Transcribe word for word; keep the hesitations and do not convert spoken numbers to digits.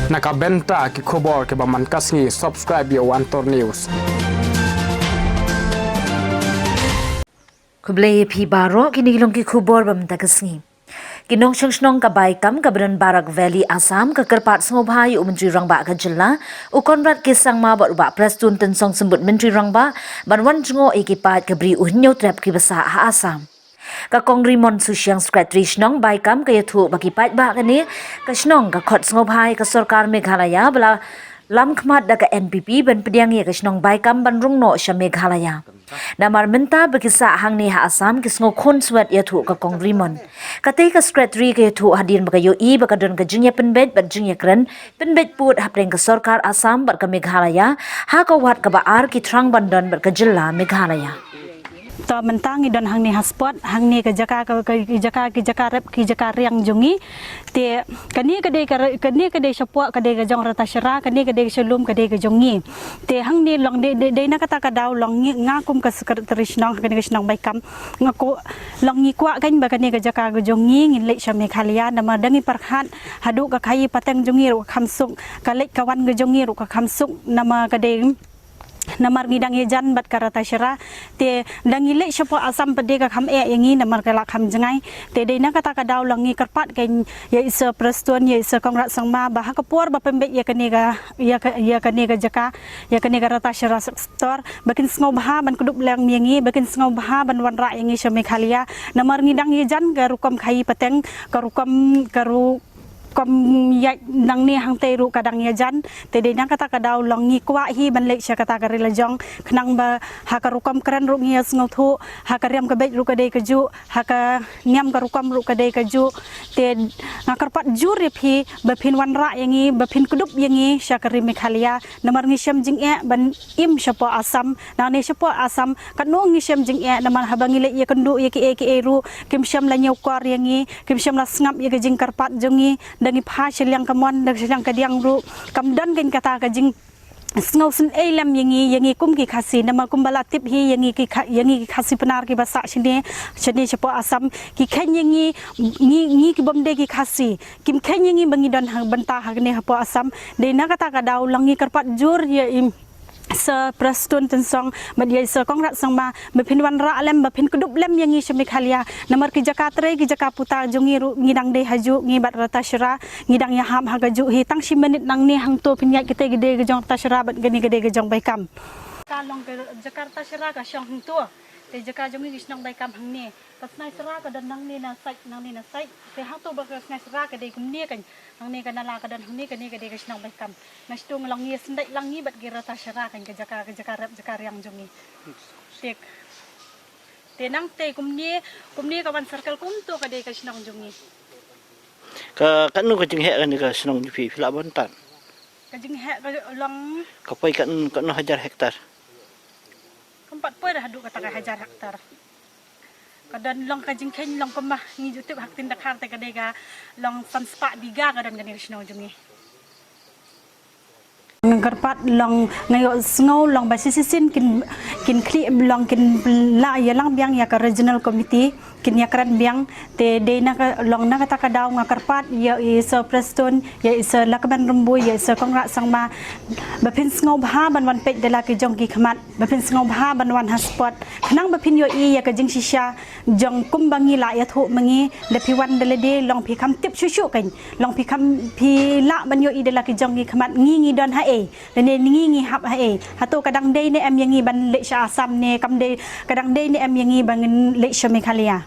Na ka bynta ki khubor kiba man ka sngi, subscribe ïa u Antor News. Khublei ïa phi baroh, kine ki long ki khubor ba mynta ka sngi. Ki nongshong shnong ka Baikam kaba don Barak Valley Assam ka kyrpad sngewbha ïa u Myntri Rangbah ka jylla, u Conrad K Sangma bad u Bah Prestone Tynsong Symbud Myntri Rangbah ban wan jngoh ïa ki paid ka Bri u Hynñiewtrep kiba sah ha Assam. Ka Kong Rimon Sushiang, Secretary Shnong Baikam, ka ïathuh ba ki paidbah kane ka shnong ka khot sngewbha ïa ka sorkar Meghalaya ba la lam khmat da ka N P P ban pdiang ïa ka shnong Baikam ban rung noh sha Meghalaya. Namar mynta ba ki sah hangne ha Assam ki sngew khun swet, ïathuh ka Kong Rimon. Katei ka Secretary ka ïathuh hadien ba ka ïohi ba ka don ka jingïapynbeit bad jingïakren pynbeit pud hapdeng ka sorkar Assam bad ka Meghalaya ha ka wat kaba ar ki thrang ban don bad ka jylla Meghalaya. To mynta ngi don hangne ha spot, hangne ka jaka ka, ka, ki jaka, ki jaka rep, ki jaka riang jong ngi. Te kane ka dei ka re-, kane ka dei shapoh, ka dei ka jong Rata Shira, kane ka dei ka shalum, ka dei ka jong ngi. Te hangne long dei, dei, dei na kata ka daw long ngi, nga kum ka Secretary Shnong kane ka shnong Baikam, nga ko long ngi kwah kan ba kane ka jaka ka jong ngi ngin leit sha Meghalaya, namar da ngi pyrkhat haduh ka khaïi pateng jong ngi ruh ka kham suk, ka leit ka wan ka jong ngi ruh ka kham suk, namar ka dei namar ngi dang ïajan bad ka Rata Shira. Te da ngi leit shapoh Assam pat de ka kham eh ïa ngi namar ka la kham jngai. Te dei na kata ka daw long ngi kyrpad kan ïa i Sir Prestone, ïa i Sir Conrad Sangma ba ha ka por ba pynbeit ïa kane ka, ïa ka, ïa kane ka jaka, ïa kane ka Rata Shira sector, ba kin sngewbha ban kdup lem ïa ngi, ba kin sngewbha ban wanrah ïa ngi sha Meghalaya. Namar ngi dang ïajan ka rukom khaïi pateng, ka rukom, ka ru- kum ïaid nangne hangtei ruh ka dang ïajan. Te dei na kata ka daw long ngi kwah hi ban leit sha kata ka ri la jong, khnang ba ha ka rukom kren ruh ngi ïa sngewthuh, ha ka riam ka beit ruh ka dei kajuh, ha ka niam ka rukom ruh ka dei kajuh. Te nga kyrpad jur ïa phi ba phin wanrah ïa ngi, ba phin kdup ïa ngi sha ka ri Meghalaya, namar ngi shem jingeh ban im shapoh Assam. Nangne shapoh Assam katno ngi shem jingeh, namar haba ngi leit ïakynduh ïa kiei kiei ruh kim shem la ñiewkor ïa ngi, kim shem la sngap ïa ka jingkyrpad jong ngi. Da ngi phai sha liang kamon, da sha liang kadiang ruh kam don kan kata ka jingsngew sngewsih lem ïa ngi, ïa ngi kum ki Khasi. Namar kumba la tip hi ïa ngi ki Kha-, ïa ngi ki Khasi Pnar kiba sah shane, shane shapoh Assam, ki kheiñ ïa ngi, ngi, ngi ki bym dei ki Khasi, kim kheiñ ïa ngi ba ngi don ha bynta hangne hapoh Assam. Dei na kata ka daw long ngi kyrpad jur ïa i Sir Prestone Tynsong bad ïa i Sir Conrad Sangma ba phin wanrah lem, ba phin kdup lem ïa ngi sha Meghalaya. Namar ki jaka trei, ki jaka puta jong ngi ruh ngi dang dei hajuh, ngi bad Rata Shira ngi dang ïahap ha kajuh hi. Tang shi minit nangne hangto phin ïaid, kata ka dei ka jong Rata Shira bad kane ka dei ka jong Baikam. Ka long ka jaka Rata Shira ka shong hangto. Te jaka jong ngi ki shnong Baikam hangne. Ka Snai Shira ka don nangne na side, nangne na side. Te hangto ba ka Snai Shira ka dei kumne kan. Hangne ka nala ka don hangne, kane ka dei ka shnong Baikam. Na shnong long ngi sendai lang ngi bad ki Rata Shira kan, ka jaka, ka jaka rep, jaka riang jong ngi. Te, te nangtei kumne, kumne ka wan circle kumto ka dei ka shnong jong ngi. Ka, katno ka jingheh kane ka shnong jong phi, phi lah ban tip? Ka jingheh ka long. Ka poi katno, katno hajar hektar? Kam pat poi haduh kata ka hajar hektar. Ka don long ka jingkheiñ long kumba ngi ju tip ha ktien Dkhar te ka dei ka long san spah bigha ka don kane ka shnong jong ngi. Nga kyrpad long nga ïohsngew long ba shisien kin, kin khlieh long kin la ïalang biang ïa ka regional committee, kin ïakren biang. Te dei na ka, long na kata ka daw nga kyrpad ïa i Sir Prestone, ïa i Sir Lahkmen Rymbui, ïa i Sir Conrad Sangma ba phin sngewbha ban wan peit da la ki jong ki khmat, ba phin sngewbha ban wan ha spot, khnang ba phin ïohi ïa ka jingshisha jong kumba ngi la ïathuh ma ngi. Da phi wan da lade long phi kham tip shuh shuh kan, long phi kham, phi lah ban ïohi da la ki jong ki khmat ngi, ngi don haei, lane ngi, ngi hap haei. Hato ka dang dei ne em ïa ngi ban leit sha Assam ne kam dei, ka dang dei ne em ïa ngi ban leit sha Meghalaya.